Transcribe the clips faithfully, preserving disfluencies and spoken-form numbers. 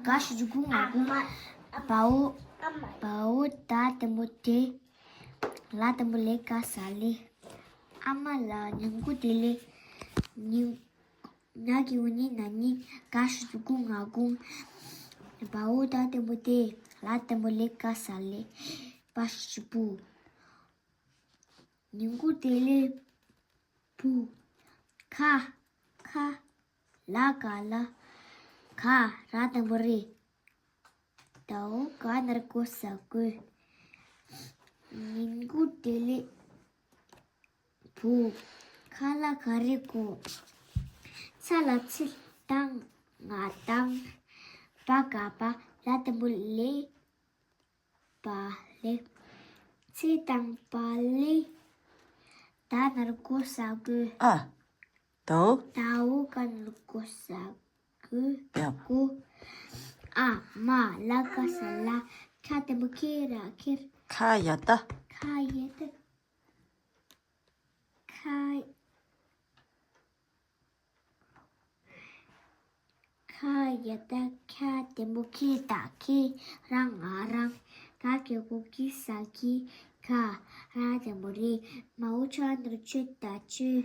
ག་ཞུ་རྒྱུ་གུ་ང་གུ། བའོ། བའོ་ད་དེ་མོ་དེ། ལ་དེ་མོ་ལེ་ག་ས་ལེ། ཨ་མ་ལ་ཉིན་གུ་དེ་ལེ། ཉིན། ཉ་གི་འུ་ཉི་ན་ཉི། ག་ཞུ་རྒྱུ་གུ་ང་གུ། བའོ་ད་དེ་མོ་དེ། ལ་དེ་མོ་ལེ་ག་ས་ལེ། པ་ཞུ་རྒྱུ་བུ། ཉིན་གུ་དེ་ལེ། བུ། ཁ། ཁ། ལ་ག་ལ། ག་ར་དང་པོ་རེ། དའོ་ག་ན་རོ་གོ་ས་གོས། ཉིན་གུ་དེ་ལེ། བུ། ཁ་ལ་ག་རེ་གོ། ཚ་ལ་ཚི་དང་ང་དང་། པ་ག་པ། ལ་དང་པོ་ལེ། པ་ལེ། ཚེ་དང་པ་ལེ། ད་ན་རོ་གོ་ས་གོས། ཨ། དའོ། དའོ་ག་ན་རོ་གོ་ས་གོས། ཡ། གོ། ཨ་མ་ལ་ག་ས་ལ། ཁ་དང་པོ་ཁེ་ར་ཁེར། ཁ་ཡ་ད། ཁ་ཡ་ད། ཁ། ཁ་ཡ་ད་ཁ་དང་པོ་ཁེ་ད་ཁེ། ར་ང་རང་། ག་གི་གུ་གི་ས་གི། ག་ར་དང་པོ་རེ། མའོ་ཆ་ན་རོ་ཆོ་ད་ཆོས།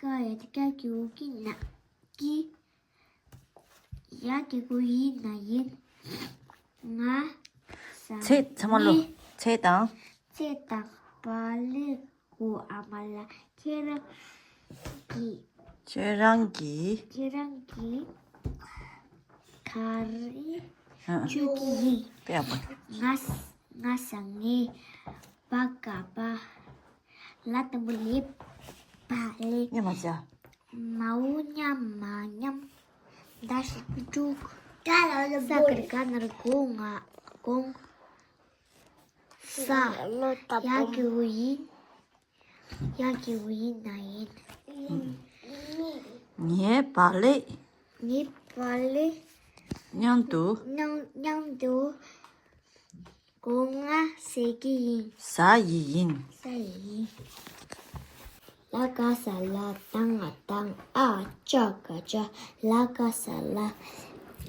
ཀ་ཡ་ད་ཀ་གི་གུ་ཀི་ན་ཀི། ཡ་གི་གུ་ཡི་ན་ཡིན། ང་ས། ཚེ་ཚང་མ་ལོ། ཚེ་དང་། ཚེ་དང་པ་ལེ་གོ། ཨ་མ་ལ་ཁྱེད་རང་གི། ཁྱེད་རང་གི། ཁྱེད་རང་གི། ག་རེ། ཨ། ཁྱོད་ཀྱི་ཡིན། པེ་ཨ་པ། ང་ས། ང་ས་ངེ། པ་ག་པ། ལ་དང་པོ་ལེ། པ་ལེ། ཉམས་མ་བྱ། མའོ་ཉམས་མ་ཉམས། ད་ཞིག་དྲུག་ས་གར་ག་ན་རོ་གོ་ང་གོང་། ས། ཡ་གི་གུ་ཡི། ཡ་གི་གུ་ཡི་ན་ཡིན། ངའི་བག་ལེབ། ངའི་བག་ལེབ། མཉམ་དུ། མཉམ་མཉམ་དུ། སྒོ་ང་ཟེར་གྱི་ཡིན། ཟ་ཡི་ཡིན། ཟ་ཡི་ཡིན། ལ་ག་ས་ལ། ཏ་ང་དང་། ཨ་ཅ་ག་ཅ། ལ་ག་ས་ལ།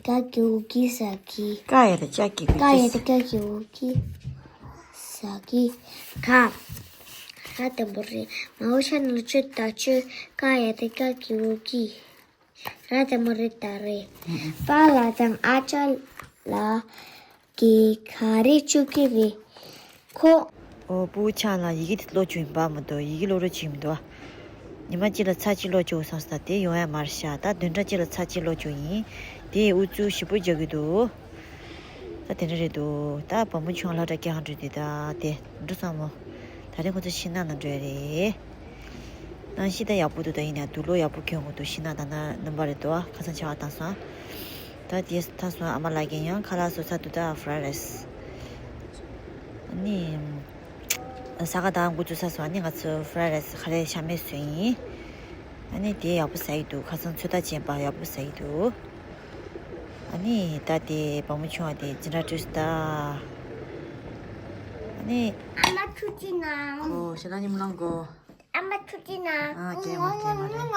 ག་གི་གུ་གི་ཟ་གི། ཀ་ཡ་ད་ཀ་གི་གུ་ཀ་ཡ་ད་ཀ་གི་གུ་གི་ཟ་གི། ག། ག་དང་པོ་རེ། མའོ་ཆ་ན་རོ་ཅོ་ད་ཅོས། ཀ་ཡ་ད་ཀ་གི་གུ་ཀི། ར་དང་པོ་རེ་ད་རེ། པ་ལ་དང་ཨ་ཅག་ལ་གིས་ག་རེ་བཅོ་གི་རེད། ཁོ། ཨོ། སྤུ་གུ་ཆགས་ན་ཡི་གེ་དེ་ཀློག་རྒྱུ་ཡིན་པ་མ་གཏོགས་ཡི་གེ་ཀློག་རོགས་བྱེད་མི་འདུག་ཨ། ཉི་མ་གཅིག་ལ་ཚར་གཅིག་ཀློག་རྒྱུ་བསམ་སོང་། ད་དེ་ཡོང་ཡ་མ་རེད་ཤག་ད་བདུན་ཕྲག་གཅིག་ལ་ཚར་གཅིག་ཀློག་རྒྱུ་ཡིན། དེ་ཨུ་ཚུགས་ཞེ་པོ་རྒྱག་གི་འདུག་ད་དེ་འདྲ་རེད་འདུག་ད་བུ་མོ་ཆུང་བ་སློབ་གྲྭ་སྐྱེལ་ག་འགྲོ་དུས་ད་དེ་འགྲོ་བསམ་མོ། ད་རེས་ཁོ་ཚོ་ཤིང་ནགས་ནང་འགྲོ་ཡ་རེད། གནམ་གཤིས་ད་ཡག་པོ་འདུག་ད་ཡིན་ནའི་དུག་ལོག་ཡག་པོ་གྱོན་དགོས་འདུག་ཤིང་ནགས་ད་ན་ནམ་པ་རེད་འདུག་ཁ་སང་ཆར་པ་བཏང་སོང་། ད་དེ་ད་སོང་ཨ་མ་ལགས་ཀྱིས་ཡང་ཁ་ལག་བཟོ་ཚར་འདུག་ད་fried rice། ཨ་ནི། ཟ་ཁང་ད་འགོ་བཙུགས་ཚར་སོང་། ཨ་ནི་ང་ཚོ་fried rice ཁ་ལག་ཤ་མེད་བཟོས་ཡིན། ཨ་ནི་དེ་ཡག་པོ་ཟ་ཡི་འདུག་ཁ་སང་ཚོད་ལྟ་བྱས་པ་ཡག་པོ་ཟ་ཡི་འདུག་ཨ་ནི་ད་དེ་བུ་མོ་ཆུང་བ་དེ་འཛིན་གྲྭ་བྲོས་སོང་ད། ཨ་ནི། ཨ་མ་ཐུགས་རྗེ་གནང་། ཨོ་ཞེ་དྲག་ཉིན་མོ་གནང་གོ། ཨ་མ་ཐུགས་རྗེ་གནང་། ཨ་སྐད་མ་སྐད་མ་རེད།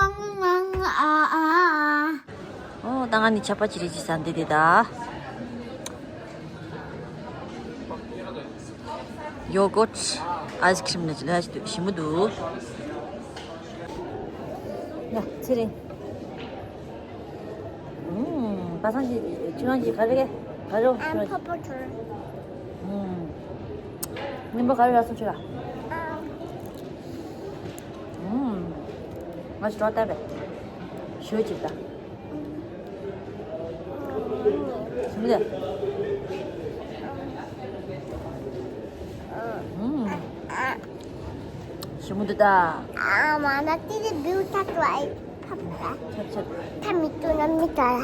ཨོ་ད་ང་ནི་ཆབ་པ་ཅི་རེད་ཅི་ཟ་འདི་དེ་ད། Yogurt ice cream ནི་ལས་ཞིམ་པོ་འདུག་ཡ་ཚེ་རིང་། ཨུམ། པ་སངས་ཀྱིས་ཁྱོད་རང་གིས་ག་རེ་ག་རེ་ཁྱོད་རང་གིས། ཨུམ། སྙིང་པོ་ག་རེ་རག་སོང་ཁྱོད་ལ། ཨུམ། ང་ཞིག་གྲོགས་ལྟ་བས། ཞོལ་ཅིག་ལྟ། ཞིམ་ལེ། ཞིམ་མོ་འདུག་ད། ཨ་མ་ན་ཏི་རི་བིའུ་ཐ་ཏུ་ཨའི་ཕ་ཕ། ཐ་མི་ཏུ་ན་མི་ཏ་ལ།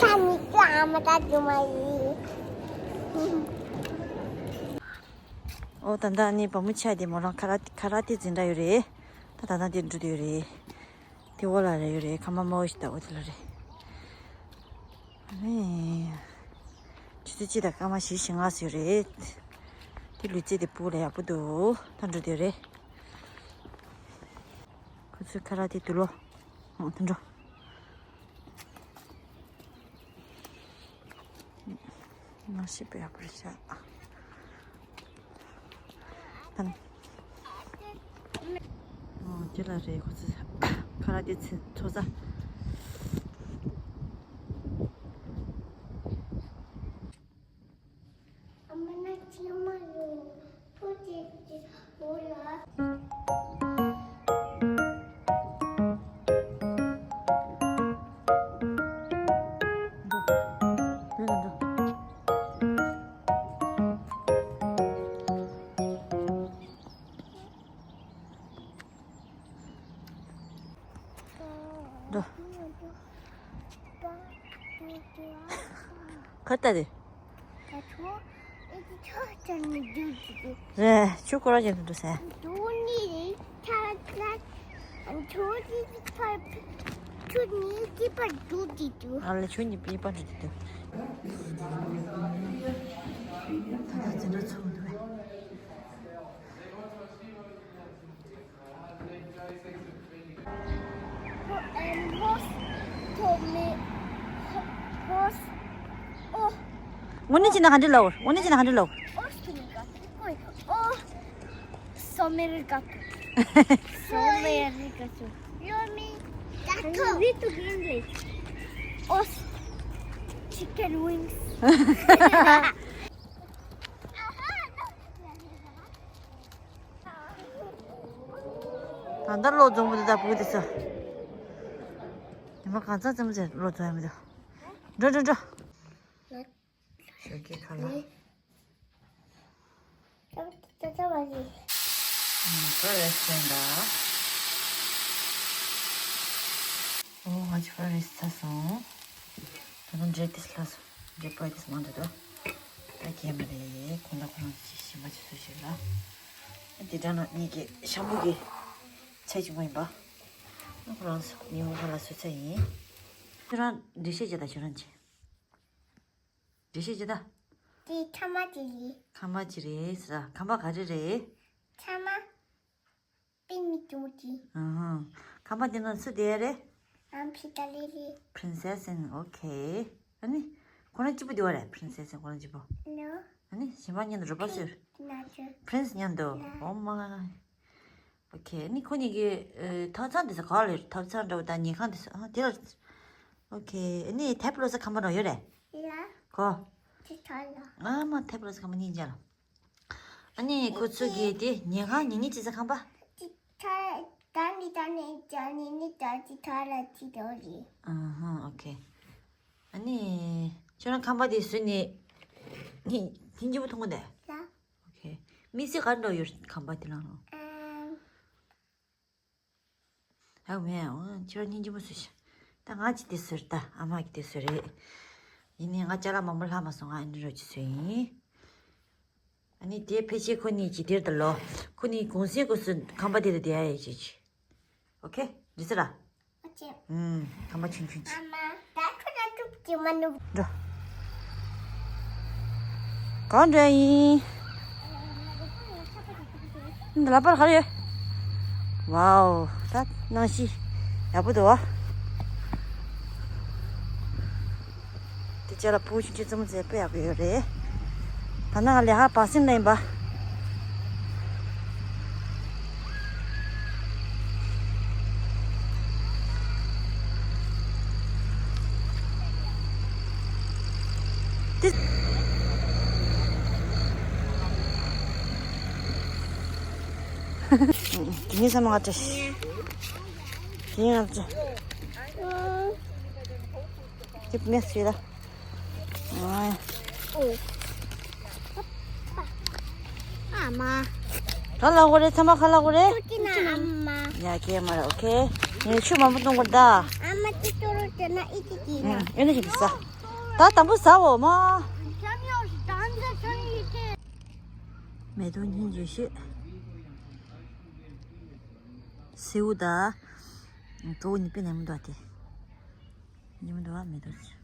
ཐ་མི་ཏུ་ཨ་མ་ཏ་ཏུ་མ་ཡི། ཨོ་ད་ལྟ་ནི་བུ་མོ་ཆ་དེ་མོ་རང་ཁ་ར་ཁ་ར་ཏི་འཛིན་གྲྭ་ཡོད་རེད། ད་ད་ལྟ་དེ་འགྲོ་དུ་ཡོད་རེད། དེ་འོག་ལ་རེ་ཡོད་རེད། ཁ་མ་དམར་པོ་ཞིག་ལྟ་བུ་དེ་ལ་རེད། ཨ་ནི། ཆུ་ཚོད་གཅིག་དང་སྐར་མ་བཞི་བཞི་ལྔ་ཙམ་ཡོད་རེད། དེ་ལུས་རྩལ་དེ་སྤུ་ལ་ཡག་པོ་འདུག་ད་འགྲོ་དེ་རེད། ཁོ་ཚོའི་ཁ་ར་དེ་དུ་ལོ། ཨོ་དེ་འགྲོ། ནང་ཞིག་པའི་ཡག་པོ་རེད་ཤག་ཨོ་དེ་ལ་རེད་ཁོ་ཚོ་ཁ་ར་དེ་ཚོ་ཚོ་ས། འགྲོ། ག་ལྟ་དེ། རེད། ཆུ་སྐོར་ར་བྱེད་དུ་འདུག་ཟེར། ཨ་ལ་ཆུ་གཉིས་པའི་པར་འདྲ་དེ་འདུག་ད་ལྟ་འཛིན་གྲྭ་ཚོགས་འདུག་པས། དངོས་གནས་བྱས་ན་ག་འདྲ་ལབ། དངོས་གནས་བྱས་ན་ག་འདྲ་ལབ། Somerigato. Somerigato. Read to English. Os chicken wings. ད་ལྟ་ལོ་རྫོང་པོ་དེ་དག་བུ་དེ་ཚོ། ཉི་མ་གང་ཚང་ཙམ་ཚེ་ལོ་རྫོང་ཡ་མི་འདུག་འགྲོ་འགྲོ་འགྲོ། ཞོགས་ཀྱི་ཁ་ལག་ད་ད་ད་བ་ཡི། ཨ་ཧྥ་ར་ཡིད་ཟ་ད། ཨོ་ང་ཚོ་ཧྥ་ར་ཡིད་ཟ་ཚར་སོང་། ད་དུང་འབྲས་དེ་ལྷག་སོང་། འབྲས་པོ་དེ་མང་དུ་འདུག་ད་རྒན་མ་རེད། ཁོང་ད་ཁོ་རང་ཅིག་ཞིམ་པ་ཅིག་བཟོས་ཤིག་ལ། དེ་འདྲ་ན་ངེད་ཀྱི་ཤམ་བུ་གི་ཆ་གཅིག་མ་ཡིན་པ། ཁོ་རང་ཚོ་ཉིན་མོ་ཁ་ལག་བཟོ་ཚར་ཡིན། ཁྱོད་རང་འགྲེལ་བཤད་བྱེད་དང་ཁྱོད་རང་ཅིག་འགྲེལ་བཤད་བྱེད་ད། དེ་ཁ་མ་དེ་རེད། ཁ་མ་ཅི་རེད་ཟེར། ཁ་མ་ག་རེ་རེད། ཁ་མ་པིན་མི་ཏུ་ཏི། ཨ་ཧ། ཁ་མ་དེ་ནང་སུ་བསྡད་རེད། ཨམ་ཕི་ཏ་ལི་ལི། Princess and okay. ཨ་ནི། ཁོ་རང་གཅིག་པུ་བསྡད་པ་རེད། Princess and ཁོ་རང་གཅིག་པུ། No. ཨ་ནི་གཞན་པ་མཉམ་དུ་རོ་པ་སུ། Not you. Prince མཉམ་དུ། No. Oh my. Okay. ཨ་ནི་ཁོ་གཉིས་ཀྱི་ཨ་ཐབ་ཚང་དེ་ཚོ་ག་ལ་རེད། ཐབ་ཚང་འདྲ་བོ་དང་ཉལ་ཁང་དེ་ཚོ་ཨ་དེ་ལ། Okay. ཨ་ནི་ཐེབ་ལོ་ས་ཁ་མ་རང་ཡོད་རེད། ཡ། ཁོ། ཅི་ཐ་ལ། ཨ་མ་ཐེབ་ལོ་ས་ཁ་མ་གཉིས་མཇལ། ཨ་ནི་ཁོ་ཚོ་གི་དེ་ཉལ་ཁང་ཉལ་ཉལ་ཅི་ཟེར་ཁང་པ། ཅི་ཐ་ད་ནི་ད་ནི་ད་ནི་ནི་ད་ཅི་ཐ་ལ་ཅི་དོ་རེད། ཨ་ཧ། Okay. ཨ་ནི་ཁྱོད་རང་ཁང་པ་དེ་བཟོས་ནས་ཉིན་ཉིན་གཅིག་པོ་ཐུང་གོ་དེ། ལ། Okay. དམིགས་བསལ་ག་འདྲ་ཡོད་ཁང་པ་དེ་ནང་ལ། ཨམ། ཨ་མེ། ཨོ་ཁྱོད་རང་སྙིང་རྗེ་མོ་བཟོས་ཤག་ད་ང་ཅི་དེ་བཟོས་ད་ཨ་མ་གི་དེ་བཟོས་རེད། ཡིན་ནའི་ང་ཅ་ལག་མང་པོ་ལྷག་མ་སོང་། ང་ཨ་ནི་རོ་ཅི་བཟོས་ཡིན། ཨ་ནི་དེ་ཕལ་ཆེར་ཁོ་གཉིས་ཀྱི་དེར་ད་ལོ། ཁོ་གཉིས་གུང་སེང་སྐབས་སུ་ཁང་པ་དེ་ལ་བསྡད་ཡ་ཡོད་ཅེས་ཅི། Okay. འགྲིག་ས་ར། Okay. ཨུམ། ཁང་པ་ཆུང་ཆུང་ཅིག་ཨ་མ། ད་ཁོ་ན་ཐུབ་ཀྱི་མ་ནུབ། འགྲོ། གང་འགྲོ་ཡིན། འདི་ལ་པར་ག་རེ་ཡོད། Wow. ད་གནམ་གཤིས་ཡག་པོ་འདུག་བ། དེ་ཅ་ལག་ཕྲུ་གུ་ཆུང་ཆུང་བཙུན་མོ་ཚོས་དཔེ་ཡག་པོ་ཡོད་རེད། ད་ནང་ལས་ཧ་བ་སིན་ལེན་པ། དེ། དེ་ངས་ས་མ་ང་བཀྲ་ཤིས། དེ་ང་བཀྲ། དེ་མེད་ཟེར་ད། ཨ་མ། ག་ལ་གོ་རེད། ཚང་མ་ག་ལ་གོ་རེད། ཨ་མ། ཡ་གེ་མ་ར། Okay. ངས་ཆུ་མང་པོ་གཏོང་དགོས་ད། ཨ་མ་དེ་ཏོ་རོ་དེ་ན་ཨི་ཏི་ཏི་ན། ཨེ་ནི་ཞིག་ཟ། ད་དང་པོ་ཟ་འོ་མ། མེ་ཏོག་སྙིང་རྗེ་ཤོས། སེའུ་ད། གྲོ་བོ་ནི་དཔེ་ནས་མི་འདུག་དེ། ཉིན་མོ་འདུག་བ་མེ་ཏོག་ཅིག